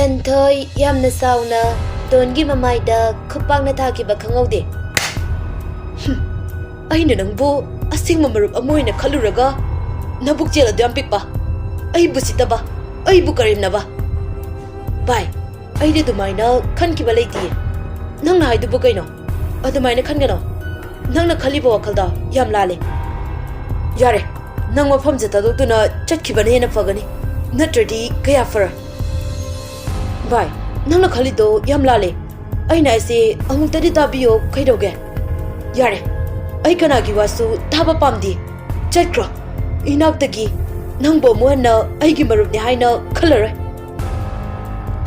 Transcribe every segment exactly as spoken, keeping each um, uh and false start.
ꯂꯟꯊꯣꯏ ꯌꯥꯝꯅ ꯁꯥꯎꯅ ꯗꯣꯟꯒꯤ ꯃꯃꯥꯏꯗ ꯈꯨꯄꯥꯛꯅ ꯊꯥꯈꯤꯕ ꯈꯪꯍꯧꯗꯦ꯫ "ꯍꯨꯝ, ꯑꯩꯅ ꯅꯪꯕꯨ ꯑꯁꯦꯡꯕ ꯃꯔꯨꯞ ꯑꯃ ꯑꯣꯏꯅ ꯈꯜꯂꯨꯔꯒ ꯅꯕꯨꯛ ꯆꯦꯜ ꯑꯗꯨ ꯌꯥꯝ ꯄꯤꯛꯄ, ꯑꯩꯕꯨ ꯁꯤꯠꯇꯕ, ꯑꯩꯕꯨ ꯀꯔꯦꯝꯅꯕ꯫ ꯚꯥꯏ, ꯑꯩꯗꯤ ꯑꯗꯨꯃꯥꯏꯅ ꯈꯟꯈꯤꯕ ꯂꯩꯇꯤꯌꯦ꯫ ꯅꯪꯅ ꯍꯥꯏꯗꯨꯕꯨ ꯀꯩꯅꯣ? ꯑꯗꯨꯃꯥꯏꯅ ꯈꯟꯒꯅꯣ꯫ ꯅꯪꯅ ꯈꯜꯂꯤꯕ ꯋꯥꯈꯜꯗꯣ ꯌꯥꯝ ꯂꯥꯜꯂꯦ꯫ ꯌꯥꯔꯦ, ꯅꯪ ꯃꯐꯝꯁꯦ ꯊꯥꯗꯣꯛꯇꯨꯅ ꯆꯠꯈꯤꯕꯅ ꯍꯦꯟꯅ ꯐꯒꯅꯤ, ꯅꯠꯇ꯭ꯔꯗꯤ ꯀꯌꯥ ꯐꯔꯣꯏ꯫ ꯚꯥꯏ, ꯅꯪꯅ ꯈꯜꯂꯤꯗꯣ ꯌꯥꯝ ꯂꯥꯜꯂꯦ꯫ ꯑꯩꯅ ꯍꯥꯏꯁꯦ ꯑꯃꯨꯛꯇꯗꯤ ꯇꯥꯕꯤꯌꯣ, ꯀꯩꯗꯧꯒꯦ? ꯌꯥꯔꯦ, ꯑꯩ ꯀꯅꯥꯒꯤ ꯋꯥꯁꯨ ꯇꯥꯕ ꯄꯥꯝꯗꯦ꯫ ꯆꯠꯈ꯭ꯔꯣ꯫ ꯏꯅꯥꯛꯇꯒꯤ꯫ ꯅꯪꯕꯨ ꯑꯃꯨꯛ ꯍꯟꯅ ꯑꯩꯒꯤ ꯃꯔꯨꯞꯅꯤ ꯍꯥꯏꯅ ꯈꯜꯂꯔꯣꯏ꯫"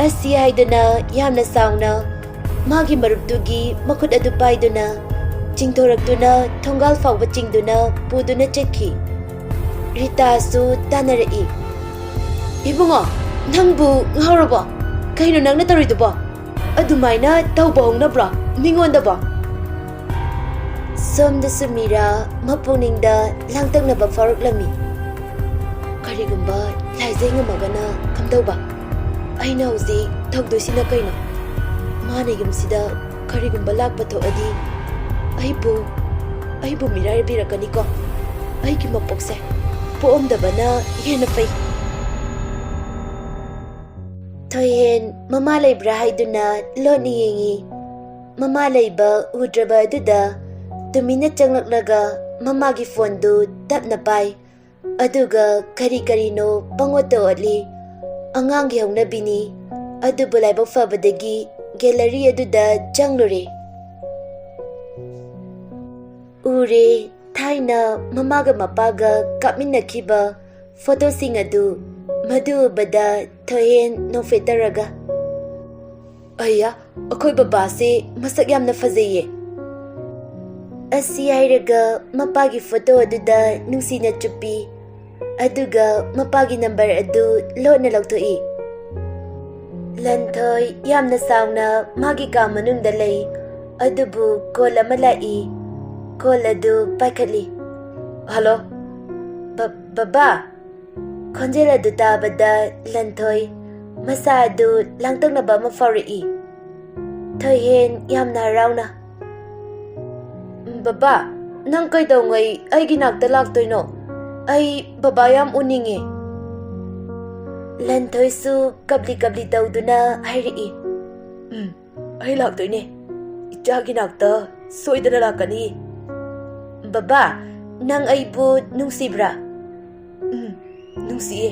ꯑꯁꯤ ꯍꯥꯏꯗꯨꯅ ꯌꯥꯝꯅ ꯁꯥꯎꯅ ꯃꯥꯒꯤ ꯃꯔꯨꯞꯇꯨꯒꯤ ꯃꯈꯨꯠ ꯑꯗꯨ ꯄꯥꯏꯗꯨꯅ ꯆꯤꯡꯊꯣꯔꯛꯇꯨꯅ ꯊꯣꯡꯒꯥꯜ ꯐꯥꯎꯕ ꯆꯤꯡꯗꯨꯅ ꯄꯨꯗꯨꯅ ꯆꯠꯈꯤ꯫ ꯔꯤꯇꯥꯁꯨ ꯇꯥꯟꯅꯔꯛꯏ꯫ "ꯏꯕꯨꯡꯉꯣ, ꯅꯪꯕꯨ ꯉꯥꯎꯔꯕꯣ? ꯀꯩꯅꯣ ꯅꯪꯅ ꯇꯧꯔꯤꯗꯨꯕꯣ? ꯑꯗꯨꯃꯥꯏꯅ ꯇꯧꯕ ꯍꯧꯅꯕ꯭ꯔꯣ ꯃꯤꯉꯣꯟꯗꯕꯣ?" ꯁꯣꯝꯗꯁꯨ ꯃꯤꯔꯥ ꯃꯄꯨꯛꯅꯤꯡꯗ ꯂꯥꯡꯇꯛꯅꯕ ꯐꯥꯎꯔꯛꯂꯝꯃꯤ꯫ "ꯀꯔꯤꯒꯨꯝꯕ ꯂꯥꯏꯖꯩ ꯉꯝꯃꯒꯅ ꯀꯝꯗꯧꯕ? ꯑꯩꯅ ꯍꯧꯖꯤꯛ ꯇꯧꯗꯣꯏꯁꯤꯅ ꯀꯩꯅꯣ? ꯃꯥꯅ ꯌꯨꯝꯁꯤꯗ ꯀꯔꯤꯒꯨꯝꯕ ꯂꯥꯛꯄ ꯊꯣꯛꯑꯗꯤ ꯑꯩꯕꯨ, ꯑꯩꯕꯨ ꯃꯤꯔꯥꯏꯕꯤꯔꯛꯀꯅꯤꯀꯣ꯫ ꯑꯩꯒꯤ ꯃꯄꯣꯛꯁꯦ ꯄꯣꯛꯑꯝꯗꯕꯅ ꯍꯦꯟꯅ ꯐꯩ꯫" ꯊꯣꯏꯍꯦꯟ ꯃꯃꯥ ꯂꯩꯕ꯭ꯔꯥ ꯍꯥꯏꯗꯨꯅ ꯂꯣꯟꯅ ꯌꯦꯡꯉꯤ꯫ ꯃꯃꯥ ꯂꯩꯕ ꯎꯗ꯭ꯔꯕ ꯑꯗꯨꯗ ꯇꯨꯃꯤꯟꯅ ꯆꯪꯂꯛꯂꯒ ꯃꯃꯥꯒꯤ ꯐꯣꯟꯗꯨ ꯇꯞꯅ ꯄꯥꯏ꯫ ꯑꯗꯨꯒ ꯀꯔꯤ ꯀꯔꯤꯅꯣ ꯄꯪꯑꯣꯠꯇ ꯑꯣꯠꯂꯤ꯫ ꯑꯉꯥꯡꯒꯤ ꯍꯧꯅꯕꯤꯅꯤ꯫ ꯑꯗꯨꯕꯨ ꯂꯥꯏꯕꯛ ꯐꯕꯗꯒꯤ ꯒꯦꯂꯔꯤ ꯑꯗꯨꯗ ꯆꯪꯂꯨꯔꯦ꯫ ꯎꯔꯦ, ꯊꯥꯏꯅ ꯃꯃꯥꯒ ꯃꯄꯥꯒ ꯀꯥꯞꯃꯤꯟꯅꯈꯤꯕ ꯐꯣꯇꯣꯁꯤꯡ ꯑꯗꯨ꯫ ꯃꯗꯨ ꯎꯕꯗ ꯊꯣꯏꯍꯦꯟ ꯅꯣꯛꯐꯦꯠꯇꯔꯒ, "ꯑꯩꯌꯥ, ꯑꯩꯈꯣꯏ ꯕꯕꯥꯁꯦ ꯃꯁꯛ ꯌꯥꯝꯅ ꯐꯖꯩꯌꯦ꯫" ꯑꯁꯤ ꯍꯥꯏꯔꯒ ꯃꯄꯥꯒꯤ ꯐꯣꯇꯣ ꯑꯗꯨꯗ ꯅꯨꯡꯁꯤꯅ ꯆꯨꯞꯄꯤ꯫ ꯑꯗꯨꯒ ꯃꯄꯥꯒꯤ ꯅꯝꯕꯔ ꯑꯗꯨ ꯂꯣꯟꯅ ꯂꯧꯊꯣꯛꯏ꯫ ꯂꯟꯊꯣꯏ ꯌꯥꯝꯅ ꯁꯥꯎꯅ ꯃꯥꯒꯤ ꯀꯥ ꯃꯅꯨꯡꯗ ꯂꯩ꯫ ꯑꯗꯨꯕꯨ ꯀꯣꯜ ꯑꯃ ꯂꯥꯛꯏ꯫ ꯀꯣꯜ ꯑꯗꯨ ꯄꯥꯏꯈꯠꯂꯤ꯫ "ꯍꯜꯂꯣ, ꯕ-, ꯕꯕꯥ?" ꯈꯣꯟꯖꯦꯜ ꯑꯗꯨ ꯇꯥꯕꯗ ꯂꯟꯊꯣꯏ ꯃꯁꯥ ꯑꯗꯨ ꯂꯥꯡꯇꯛꯅꯕ ꯑꯃ ꯐꯥꯎꯔꯛꯏ꯫ ꯊꯣꯏꯍꯦꯟ ꯌꯥꯝꯅ ꯍꯔꯥꯎꯅ, "ꯕꯕꯥ, ꯅꯪ ꯀꯩꯗꯧꯉꯩ ꯑꯩꯒꯤ ꯅꯥꯛꯇ ꯂꯥꯛꯇꯣꯏꯅꯣ? ꯑꯩ ꯕꯕꯥ ꯌꯥꯝ ꯎꯅꯤꯡꯉꯦ꯫" ꯂꯟꯊꯣꯏꯁꯨ ꯀꯞꯂꯤ ꯀꯞꯂꯤ ꯇꯧꯗꯨꯅ ꯍꯥꯏꯔꯛꯏ, "ꯎꯝ, ꯑꯩ ꯂꯥꯛꯇꯣꯏꯅꯦ꯫ ꯏꯆꯥꯒꯤ ꯅꯥꯛꯇ ꯁꯣꯏꯗꯅ ꯂꯥꯛꯀꯅꯤ꯫" "ꯕꯕꯥ, ꯅꯪ ꯑꯩꯕꯨ ꯅꯨꯡꯁꯤꯕ꯭ꯔꯥ?" "ꯎꯝ, ꯅꯨꯡꯁꯤꯌꯦ꯫"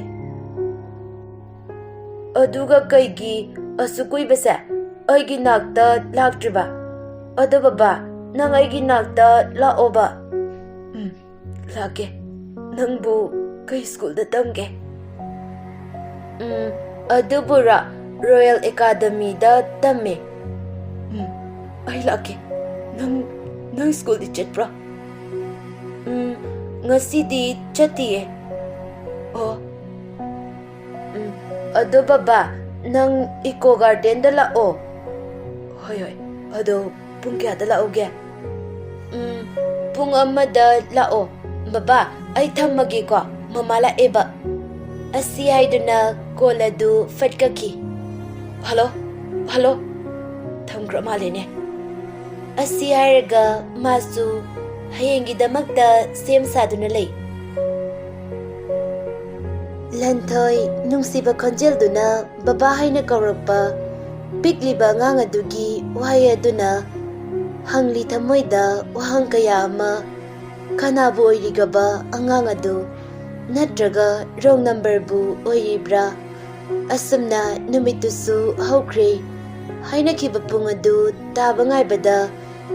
"ꯑꯗꯨꯒ ꯀꯩꯒꯤ ꯑꯁꯨꯛ ꯀꯨꯏꯕꯁꯦ ꯑꯩꯒꯤ ꯅꯥꯛꯇ ꯂꯥꯛꯇ꯭ꯔꯤꯕ? ꯑꯗꯣ ꯕꯕꯥ, ꯅꯪ ꯑꯩꯒꯤ ꯅꯥꯛꯇ ꯂꯥꯛꯑꯣꯕ꯫" "ꯎꯝ, ꯂꯥꯛꯀꯦ꯫ ꯅꯪꯕꯨ ꯀꯩ ꯁ꯭ꯀꯨꯜꯗ ꯇꯝꯒꯦ?" "ꯎꯝ, ꯑꯗꯨꯕꯨꯔꯣ, ꯔꯣꯌꯦꯜ ꯑꯦꯀꯥꯗꯃꯤꯗ ꯇꯝꯃꯦ꯫" "ꯎꯝ, ꯑꯩ ꯂꯥꯛꯀꯦ꯫ ꯅꯪ, ꯅꯪ ꯁ꯭ꯀꯨꯜꯗꯤ ꯆꯠꯄ꯭ꯔꯣ?" "ꯎꯝ, ꯉꯁꯤꯗꯤ ꯆꯠꯇꯤꯌꯦ꯫" "ꯑꯣ, ꯎꯝ, ꯑꯗꯣ ꯕꯕꯥ, ꯅꯪ ꯏꯀꯣ ꯒꯥꯔꯗꯦꯟꯗ ꯂꯥꯛꯑꯣ꯫" "ꯍꯣꯏ, ꯍꯣꯏ꯫ ꯑꯗꯣ ꯄꯨꯡ ꯀꯌꯥꯗ ꯂꯥꯛꯎꯒꯦ?" "ꯎꯝ, ꯄꯨꯡ ꯑꯃꯗ ꯂꯥꯛꯑꯣ꯫ ꯕꯕꯥ, ꯑꯩ ꯊꯝꯃꯒꯦꯀꯣ, ꯃꯃꯥ ꯂꯥꯛꯑꯦꯕ꯫" ꯑꯁꯤ ꯍꯥꯏꯗꯨꯅ ꯀꯣꯜ ꯑꯗꯨ ꯐꯠ ꯀꯛꯈꯤ꯫ "Hello, hello." ꯊꯝꯈ꯭ꯔ ꯃꯥꯜꯂꯦꯅꯦ꯫ ꯑꯁꯤ ꯍꯥꯏꯔꯒ ꯃꯥꯁꯨ ꯍꯌꯦꯡꯒꯤꯗꯃꯛꯇ ꯁꯦꯝ ꯁꯥꯗꯨꯅ ꯂꯩ꯫ ꯂꯟꯊꯣꯏ ꯅꯨꯡꯁꯤꯕ ꯈꯣꯟꯖꯦꯜꯗꯨꯅ ꯕꯕꯥ ꯍꯥꯏꯅ ꯀꯧꯔꯛꯄ ꯄꯤꯛꯂꯤꯕ ꯑꯉꯥꯡ ꯑꯗꯨꯒꯤ ꯋꯥꯍꯩ ꯑꯗꯨꯅ ꯍꯪꯂꯤ ꯊꯃꯣꯏꯗ ꯋꯥꯍꯪ ꯀꯌꯥ ꯑꯃ꯫ ꯀꯅꯥꯕꯨ ꯑꯣꯏꯔꯤꯒꯕ ꯑꯉꯥꯡ ꯑꯗꯨ? ꯅꯠꯇ꯭ꯔꯒ ꯔꯣꯡ ꯅꯝꯕꯔꯕꯨ ꯑꯣꯏꯔꯤꯕ꯭ꯔꯥ? ꯑꯁꯨꯝꯅ ꯅꯨꯃꯤꯠꯇꯨꯁꯨ ꯍꯧꯈ꯭ꯔꯦ꯫ ꯍꯥꯏꯅꯈꯤꯕ ꯄꯨꯡ ꯑꯗꯨ ꯇꯥꯕ ꯉꯥꯏꯕꯗ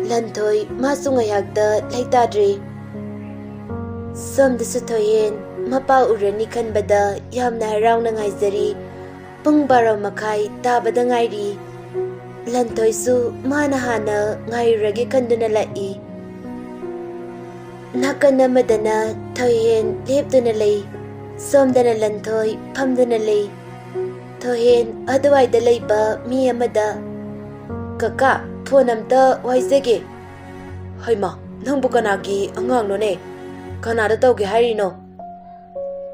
ꯂꯟꯊꯣꯏ ꯃꯥꯁꯨ ꯉꯥꯏꯍꯥꯛꯇ ꯂꯩꯇꯥꯗ꯭ꯔꯦ꯫ ꯁꯣꯝꯗꯁꯨ ꯊꯣꯏꯍꯦꯟ ꯃꯄꯥ ꯎꯔꯅꯤ ꯈꯟꯕꯗ ꯌꯥꯝꯅ ꯍꯔꯥꯎꯅ ꯉꯥꯏꯖꯔꯤ꯫ ꯄꯨꯡ ꯕꯥꯔꯣ ꯃꯈꯥꯏ ꯇꯥꯕꯗ ꯉꯥꯏꯔꯤ꯫ ꯂꯟꯊꯣꯏꯁꯨ ꯃꯥꯅ ꯍꯥꯟꯅ ꯉꯥꯏꯔꯨꯔꯒꯦ ꯈꯟꯗꯨꯅ ꯂꯥꯛꯏ꯫ ꯅꯥꯀꯟ ꯑꯃꯗꯅ ꯊꯣꯏꯍꯦꯟ ꯂꯦꯞꯇꯨꯅ ꯂꯩ, ꯁꯣꯝꯗꯅ ꯂꯟꯊꯣꯏ ꯐꯝꯗꯨꯅ ꯂꯩ꯫ ꯊꯣꯏꯍꯦꯟ ꯑꯗꯨꯋꯥꯏꯗ ꯂꯩꯕ ꯃꯤ ꯑꯃꯗ, "ꯀꯀꯥ, ꯐꯣꯟ ꯑꯝꯇ ꯋꯥꯏꯖꯒꯦ꯫" "ꯍꯩꯃꯥ, ꯅꯪꯕꯨ ꯀꯅꯥꯒꯤ ꯑꯉꯥꯡꯅꯣꯅꯦ? ꯀꯅꯥꯗ ꯇꯧꯒꯦ ꯍꯥꯏꯔꯤꯅꯣ?"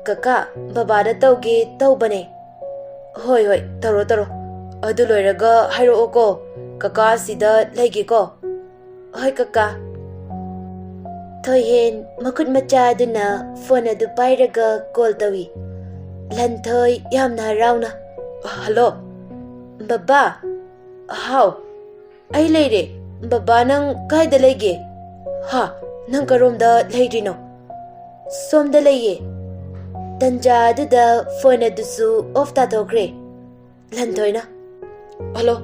"ꯀꯀꯥ, ꯕꯕꯥꯗ ꯇꯧꯒꯦ ꯇꯧꯕꯅꯦ꯫" ꯍꯣꯏ, ꯍꯣꯏ, ꯇꯧꯔꯣ, ꯇꯧꯔꯣ꯫ ꯑꯗꯨ ꯂꯣꯏꯔꯒ ꯍꯥꯏꯔꯛꯑꯣꯀꯣ꯫ ꯀꯀꯥ ꯁꯤꯗ ꯂꯩꯒꯦꯀꯣ꯫ ꯍꯣꯏ, ꯀꯀꯥ꯫ ꯊꯣꯏꯍꯦꯟ ꯃꯈꯨꯠ ꯃꯆꯥ ꯑꯗꯨꯅ ꯐꯣꯟ ꯑꯗꯨ ꯄꯥꯏꯔꯒ ꯀꯣꯜ ꯇꯧꯏ꯫ ꯂꯟꯊꯣꯏ ꯌꯥꯝꯅ ꯍꯔꯥꯎꯅ, "ꯍꯜꯂꯣ, ꯕꯕꯥ?" "ꯍꯥꯎ, ꯑꯩ ꯂꯩꯔꯦ꯫ ꯕꯕꯥ, ꯅꯪ ꯀꯥꯏꯗ ꯂꯩꯒꯦ?" "ꯍꯥ? ꯅꯪ ꯀꯔꯣꯝꯗ ꯂꯩꯔꯤꯅꯣ?" "ꯁꯣꯝꯗ ꯂꯩꯌꯦ꯫" ꯇꯟꯖꯥ ꯑꯗꯨꯗ ꯐꯣꯟ ꯑꯗꯨꯁꯨ ꯑꯣꯐ ꯇꯥꯊꯣꯛꯈ꯭ꯔꯦ꯫ ꯂꯟꯊꯣꯏꯅ, "ꯍꯜꯂꯣ,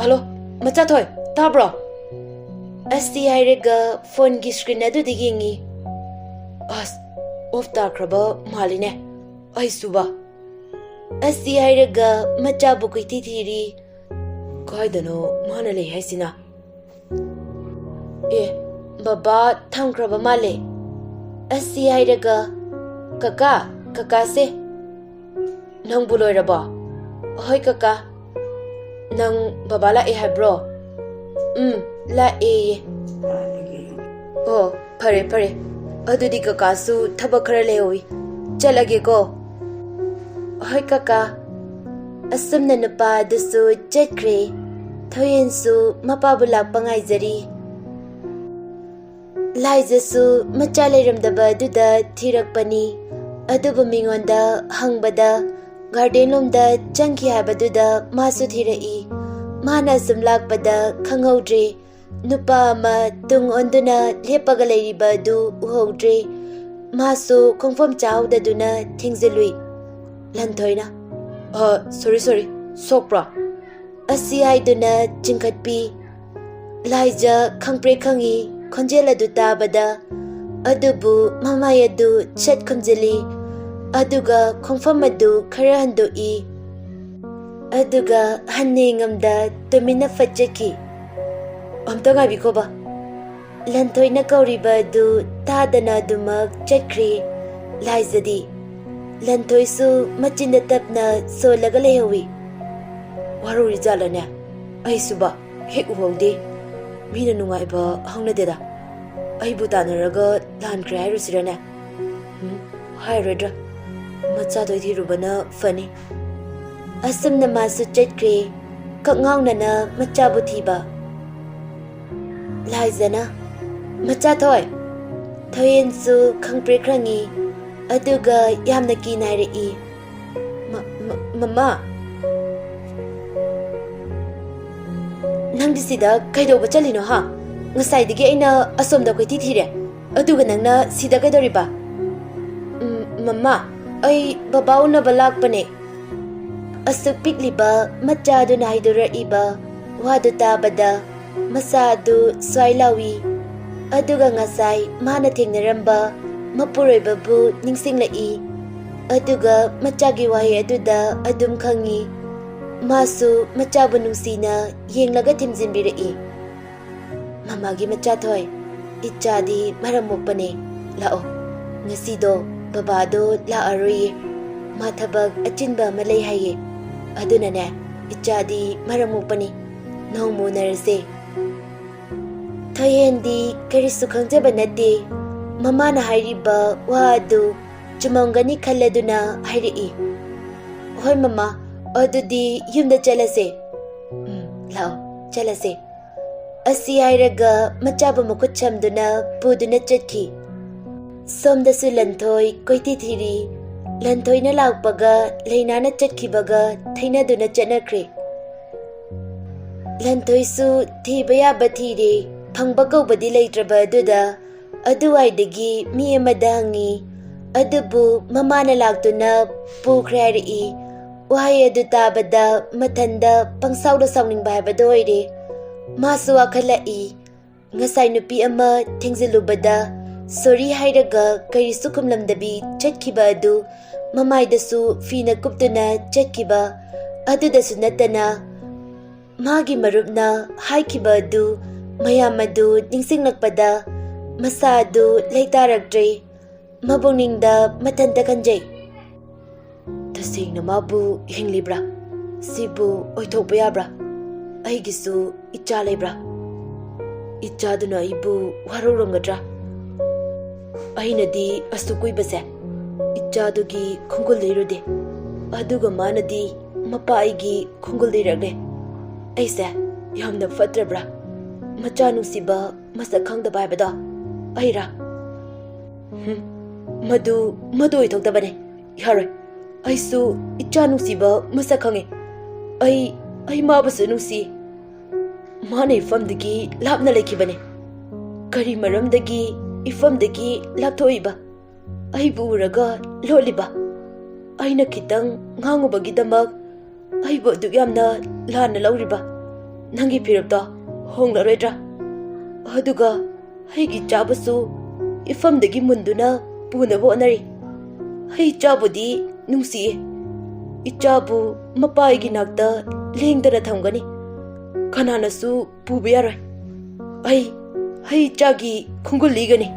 ꯍꯜꯂꯣ, ꯃꯆꯥꯊꯣꯏ, ꯇꯥꯕ꯭ꯔꯣ?" ꯑꯁꯤ ꯍꯥꯏꯔꯒ ꯐꯣꯟꯒꯤ ꯁ꯭ꯀ꯭ꯔꯤꯟ ꯑꯗꯨꯗ ꯌꯦꯡꯉꯤ꯫ "ꯑꯁ, ꯑꯣꯐ ꯇꯥꯈ꯭ꯔꯕ ꯃꯥꯜꯂꯤꯅꯦ꯫ ꯑꯩꯁꯨꯕ?" ꯑꯁꯤ ꯍꯥꯏꯔꯒ ꯃꯆꯥꯕꯨ ꯀꯣꯏꯊꯤ ꯊꯤꯔꯤ꯫ "ꯀꯥꯏꯗꯅꯣ ꯃꯥꯅ ꯂꯩ ꯍꯥꯏꯁꯤꯅ?" "ꯑꯦ, ꯕꯕꯥ ꯊꯝꯈ꯭ꯔꯕ ꯃꯥꯜꯂꯦ꯫" ꯑꯁꯤ ꯍꯥꯏꯔꯒ, "ꯀꯀꯥ, ꯀꯀꯥꯁꯦ, ꯅꯪꯕꯨ ꯂꯣꯏꯔꯕꯣ?" "ꯍꯣꯏ, ꯀꯀꯥ꯫" "ꯅꯪ ꯕꯕꯥ ꯂꯥꯛꯑꯦ ꯍꯥꯏꯕ꯭ꯔꯣ?" "ꯎꯝ, ꯂꯥꯛꯑꯦꯌꯦ꯫" "ꯑꯣ, ꯐꯔꯦ, ꯐꯔꯦ꯫ ꯑꯗꯨꯗꯤ ꯀꯀꯥꯁꯨ ꯊꯕꯛ ꯈꯔ ꯂꯩꯍꯧꯋꯤ꯫ ꯆꯠꯂꯒꯦꯀꯣ꯫" "ꯍꯣꯏ, ꯀꯀꯥ꯫" ꯑꯁꯨꯝꯅ ꯅꯨꯄꯥ ꯑꯗꯨꯁꯨ ꯆꯠꯈ꯭ꯔꯦ꯫ ꯊꯣꯏꯍꯦꯟꯁꯨ ꯃꯄꯥꯕꯨ ꯂꯥꯛꯄ ꯉꯥꯏꯖꯔꯤ꯫ ꯂꯥꯏꯖꯁꯨ ꯃꯆꯥ ꯂꯩꯔꯝꯗꯕ ꯑꯗꯨꯗ ꯊꯤꯔꯛꯄꯅꯤ꯫ ꯑꯗꯨꯕꯨ ꯃꯤꯉꯣꯟꯗ ꯍꯪꯕꯗ ꯒꯥꯔꯗꯦꯟ ꯂꯣꯝꯗ ꯆꯪꯈꯤ ꯍꯥꯏꯕꯗꯨꯗ ꯃꯥꯁꯨ ꯊꯤꯔꯛꯏ꯫ ꯃꯥꯅ ꯑꯁꯨꯝ ꯂꯥꯛꯄꯗ ꯈꯪꯍꯧꯗ꯭ꯔꯦ꯫ ꯅꯨꯄꯥ ꯑꯃ ꯇꯨꯡ ꯑꯣꯟꯗꯨꯅ ꯂꯦꯞꯄꯒ ꯂꯩꯔꯤꯕ ꯑꯗꯨ ꯎꯍꯧꯗ꯭ꯔꯦ꯫ ꯃꯥꯁꯨ ꯈꯣꯡꯐꯝ ꯆꯥꯍꯧꯗꯗꯨꯅ ꯊꯦꯡꯖꯤꯜꯂꯨꯏ꯫ ꯂꯟꯊꯣꯏꯅ, "ꯑ, ꯁꯣꯔꯤ, ꯁꯣꯔꯤ, ꯁꯣꯛꯄ꯭ꯔꯣ?" ꯑꯁꯤ ꯍꯥꯏꯗꯨꯅ ꯆꯤꯡꯈꯠꯄꯤ꯫ ꯂꯥꯏꯖ ꯈꯪꯄ꯭ꯔꯦꯛ ꯈꯪꯉꯤ ꯈꯣꯟꯖꯦꯜ ꯑꯗꯨ ꯇꯥꯕꯗ, ꯑꯗꯨꯕꯨ ꯃꯃꯥꯏ ꯑꯗꯨ ꯆꯠ ꯈꯨꯝꯖꯤꯜꯂꯤ, ꯑꯗꯨꯒ ꯈꯣꯡꯐꯝ ꯑꯗꯨ ꯈꯔ ꯍꯟꯗꯣꯛꯏ, ꯑꯗꯨꯒ ꯍꯟꯅ ꯌꯦꯡꯉꯝꯗ ꯇꯨꯃꯤꯟꯅ ꯐꯠ ꯆꯠꯈꯤ꯫ "ꯑꯝꯇ ꯉꯥꯏꯕꯤꯈꯣꯕ꯫" ꯂꯟꯊꯣꯏꯅ ꯀꯧꯔꯤꯕ ꯑꯗꯨ ꯇꯥꯗꯅ ꯑꯗꯨꯃꯛ ꯆꯠꯈ꯭ꯔꯦ꯫ ꯂꯥꯏꯖꯗꯤ ꯂꯟꯊꯣꯏꯁꯨ ꯃꯆꯤꯟꯗ ꯇꯞꯅ ꯁꯣꯜꯂꯒ ꯂꯩꯍꯧꯏ꯫ "ꯋꯥꯔꯧꯔꯤꯖꯥꯠꯂꯅꯦ? ꯑꯩꯁꯨꯕ ꯍꯦꯛ ꯎꯍꯧꯗꯦ꯫ ꯃꯤꯅ ꯅꯨꯡꯉꯥꯏꯕ ꯍꯧꯅꯗꯦꯗ꯫ ꯑꯩꯕꯨ ꯇꯥꯟꯅꯔꯒ ꯂꯥꯟꯈ꯭ꯔꯦ ꯍꯥꯏꯔꯨꯁꯤꯔꯅꯦ? ꯎꯝ, ꯍꯥꯏꯔꯣꯏꯗ꯭ꯔꯥ? ꯃꯆꯥꯗꯣ ꯊꯤꯔꯨꯕꯅ ꯐꯅꯤ꯫" ꯑꯁꯨꯝꯅ ꯃꯥꯁꯨ ꯆꯠꯈ꯭ꯔꯦ, ꯀꯛꯉꯥꯎꯅꯅ ꯃꯆꯥꯕꯨ ꯊꯤꯕ꯫ ꯂꯥꯏꯖꯅ, "ꯃꯆꯥꯊꯣꯏ!" ꯊꯣꯏꯍꯦꯟꯁꯨ ꯈꯪꯄ꯭ꯔꯦꯛ ꯈꯪꯉꯤ, ꯑꯗꯨꯒ ꯌꯥꯝꯅ ꯀꯤꯅ ꯍꯥꯏꯔꯛꯏ, "ꯃ-, ꯃ-, ꯃꯃꯥ, ꯅꯪꯗꯤ ꯁꯤꯗ ꯀꯩꯗꯧꯕ ꯆꯠꯂꯤꯅꯣ, ꯍꯥ? ꯉꯁꯥꯏꯗꯒꯤ ꯑꯩꯅ ꯑꯁꯣꯝꯗ ꯀꯣꯏꯊꯤ ꯊꯤꯔꯦ, ꯑꯗꯨꯒ ꯅꯪꯅ ꯁꯤꯗ ꯀꯩꯗꯧꯔꯤꯕ?" "ꯎꯝ, ꯃꯃꯥ, ꯑꯩ ꯕꯕꯥ ꯎꯅꯕ ꯂꯥꯛꯄꯅꯦ꯫" ꯑꯁꯨꯛ ꯄꯤꯛꯂꯤꯕ ꯃꯆꯥꯗꯨꯅ ꯍꯥꯏꯗꯣꯔꯛꯏꯕ ꯋꯥꯗꯨ ꯇꯥꯕꯗ ꯃꯁꯥ ꯑꯗꯨ ꯁ꯭ꯋꯥꯏ ꯂꯥꯎꯏ꯫ ꯑꯗꯨꯒ ꯉꯁꯥꯏ ꯃꯥꯅ ꯊꯦꯡꯅꯔꯝꯕ ꯃꯄꯨꯔꯣꯏꯕꯕꯨ ꯅꯤꯡꯁꯤꯡꯂꯛꯏ꯫ ꯑꯗꯨꯒ ꯃꯆꯥꯒꯤ ꯋꯥꯍꯩ ꯑꯗꯨꯗ ꯑꯗꯨꯝ ꯈꯪꯏ꯫ ꯃꯥꯁꯨ ꯃꯆꯥꯕꯨ ꯅꯨꯡꯁꯤꯅ ꯌꯦꯡꯂꯒ ꯊꯦꯝꯖꯤꯟꯕꯤꯔꯛꯏ꯫ "ꯃꯃꯥꯒꯤ ꯃꯆꯥꯊꯣꯏ, ꯏꯆꯥꯗꯤ ꯃꯔꯝ ꯃꯣꯛꯄꯅꯦ꯫ ꯂꯥꯛꯑꯣ, ꯉꯁꯤꯗꯣ ꯕꯕꯥꯗꯣ ꯂꯥꯛꯑꯔꯣꯏꯌꯦ, ꯃꯥ ꯊꯕꯛ ꯑꯆꯤꯟꯕ ꯑꯃ ꯂꯩ ꯍꯥꯏꯌꯦ꯫ ꯑꯗꯨꯅꯅꯦ, ꯏꯆꯥꯗꯤ ꯃꯔꯝ ꯃꯣꯛꯄꯅꯤ, ꯅꯣꯡꯃ ꯎꯅꯔꯁꯦ꯫" ꯊꯣꯏꯍꯦꯟꯗꯤ ꯀꯔꯤꯁꯨ ꯈꯪꯖꯕ ꯅꯠꯇꯦ꯫ ꯃꯃꯥꯅ ꯍꯥꯏꯔꯤꯕ ꯋꯥ ꯑꯗꯨ ꯆꯨꯝꯃꯝꯒꯅꯤ ꯈꯜꯂꯗꯨꯅ ꯍꯥꯏꯔꯛꯏ, "ꯍꯣꯏ ꯃꯃꯥ, ꯑꯗꯨꯗꯤ ꯌꯨꯝꯗ ꯆꯠꯂꯁꯦ꯫" "ꯎꯝ, ꯂꯥꯛꯑꯣ, ꯆꯠꯂꯁꯦ꯫" ꯑꯁꯤ ꯍꯥꯏꯔꯒ ꯃꯆꯥꯕꯨ ꯃꯈꯨꯠ ꯁꯝꯗꯨꯅ ꯄꯨꯗꯨꯅ ꯆꯠꯈꯤ꯫ ꯁꯣꯝꯗꯁꯨ ꯂꯟꯊꯣꯏ ꯀꯣꯏꯊꯤ ꯊꯤꯔꯤ꯫ ꯂꯟꯊꯣꯏꯅ ꯂꯥꯛꯄꯒ ꯂꯩꯅꯥꯅ ꯆꯠꯈꯤꯕꯒ ꯊꯩꯅꯗꯨꯅ ꯆꯠꯅꯈ꯭ꯔꯦ꯫ ꯂꯟꯊꯣꯏꯁꯨ ꯊꯤꯕ ꯌꯥꯕ ꯊꯤꯔꯦ, ꯐꯪꯕ ꯀꯧꯕꯗꯤ ꯂꯩꯇ꯭ꯔꯕ ꯑꯗꯨꯗ ꯑꯗꯨꯋꯥꯏꯗꯒꯤ ꯃꯤ ꯑꯃꯗ ꯍꯪꯉꯤ꯫ ꯑꯗꯨꯕꯨ ꯃꯃꯥꯅ ꯂꯥꯛꯇꯨꯅ ꯄꯨꯈ꯭ꯔꯦ ꯍꯥꯏꯔꯛꯏ꯫ ꯋꯥꯍꯩ ꯑꯗꯨ ꯇꯥꯕꯗ ꯃꯊꯟꯗ ꯄꯪꯁꯥꯎꯗ ꯁꯥꯎꯅꯤꯡꯕ ꯍꯥꯏꯕꯗꯨ ꯑꯣꯏꯔꯦ꯫ ꯃꯥꯁꯨ ꯋꯥꯈꯠꯂꯛꯏ꯫ ꯉꯁꯥꯏ ꯅꯨꯄꯤ ꯑꯃ ꯊꯦꯡꯖꯤꯜꯂꯨꯕꯗ ꯁꯣꯔꯤ ꯍꯥꯏꯔꯒ ꯀꯔꯤꯁꯨ ꯈꯨꯝꯂꯝꯗꯕꯤ ꯆꯠꯈꯤꯕ ꯑꯗꯨ ꯃꯃꯥꯏꯗꯁꯨ ꯐꯤꯅ ꯀꯨꯞꯇꯨꯅ ꯆꯠꯈꯤꯕ ꯑꯗꯨꯗꯁꯨ ꯅꯠꯇꯅ ꯃꯥꯒꯤ ꯃꯔꯨꯞꯅ ꯍꯥꯏꯈꯤꯕ ꯑꯗꯨ ꯃꯌꯥꯝ ꯑꯗꯨ ꯅꯤꯡꯁꯤꯡꯂꯛꯄꯗ ꯃꯁꯥ ꯑꯗꯨ ꯂꯩꯇꯥꯔꯛꯇ꯭ꯔꯦ꯫ ꯃꯄꯨꯛꯅꯤꯡꯗ ꯃꯊꯟꯇ ꯈꯟꯖꯩ, "ꯇꯁꯦꯡꯅ ꯃꯥꯕꯨ ꯍꯤꯡꯂꯤꯕ꯭ꯔꯥ? ꯁꯤꯕꯨ ꯑꯣꯏꯊꯣꯛꯄ ꯌꯥꯕ꯭ꯔꯥ? ꯑꯩꯒꯤꯁꯨ ꯏꯆꯥ ꯂꯩꯕ꯭ꯔꯥ? ꯏꯆꯥꯗꯨꯅ ꯑꯩꯕꯨ ꯋꯥꯔꯧꯔꯝꯒꯗ꯭ꯔꯥ? ꯑꯩꯅꯗꯤ ꯑꯁꯨꯛ ꯀꯨꯏꯕꯁꯦ ꯏꯆꯥꯗꯨꯒꯤ ꯈꯣꯡꯒꯨꯜ ꯂꯩꯔꯨꯗꯦ, ꯑꯗꯨꯒ ꯃꯥꯅꯗꯤ ꯃꯄꯥ ꯑꯩꯒꯤ ꯈꯣꯡꯒꯨꯜ ꯂꯤꯔꯛꯂꯦ꯫ ꯑꯩꯁꯦ ꯌꯥꯝꯅ ꯐꯠꯇ꯭ꯔꯕ꯭ꯔꯥ? ꯃꯆꯥ ꯅꯨꯡꯁꯤꯕ ꯃꯁꯛ ꯈꯪꯗꯕ ꯍꯥꯏꯕꯗꯣ ꯑꯩꯔꯥ? ꯍꯨꯝ, ꯃꯗꯨ, ꯃꯗꯨ ꯑꯣꯏꯊꯣꯛꯇꯕꯅꯤ꯫ ꯌꯥꯔꯣꯏ꯫ ꯑꯩꯁꯨ ꯏꯆꯥ ꯅꯨꯡꯁꯤꯕ ꯃꯁꯛ ꯈꯪꯉꯤ꯫ ꯑꯩ, ꯑꯩ ꯃꯥꯕꯨꯁꯨ ꯅꯨꯡꯁꯤ꯫ ꯃꯥꯅ ꯏꯐꯝꯗꯒꯤ ꯂꯥꯞꯅ ꯂꯩꯈꯤꯕꯅꯤ꯫ ꯀꯔꯤ ꯃꯔꯝꯗꯒꯤ ꯏꯐꯝꯗꯒꯤ ꯂꯥꯞꯊꯣꯛꯏꯕ? ꯑꯩꯕꯨ ꯎꯔꯒ ꯂꯣꯠꯂꯤꯕ? ꯑꯩꯅ ꯈꯤꯇꯪ ꯉꯥꯡꯉꯨꯕꯒꯤꯗꯃꯛ ꯑꯩꯕꯨ ꯑꯗꯨꯛ ꯌꯥꯝꯅ ꯂꯥꯟꯅ ꯂꯧꯔꯤꯕ? ꯅꯪꯒꯤ ꯐꯤꯔꯦꯞꯇꯣ ꯍꯣꯡꯂꯔꯣꯏꯗ꯭ꯔꯥ? ꯑꯗꯨꯒ ꯑꯩꯒꯤ ꯏꯆꯥꯕꯨꯁꯨ ꯏꯐꯝꯗꯒꯤ ꯃꯨꯟꯗꯨꯅ ꯄꯨꯅꯕ ꯍꯣꯠꯅꯔꯤ꯫ ꯑꯩ ꯏꯆꯥꯕꯨꯗꯤ ꯅꯨꯡꯁꯤꯌꯦ꯫ ꯏꯆꯥꯕꯨ ꯃꯄꯥ ꯑꯩꯒꯤ ꯅꯥꯛꯇ ꯂꯦꯡꯗꯅ ꯊꯝꯒꯅꯤ꯫ ꯀꯅꯥꯅꯁꯨ ꯄꯨꯕ ꯌꯥꯔꯣꯏ꯫ ꯑꯩ, ꯑꯩ ꯏꯆꯥꯒꯤ ꯈꯣꯡꯒꯨꯜ ꯂꯤꯒꯅꯤ꯫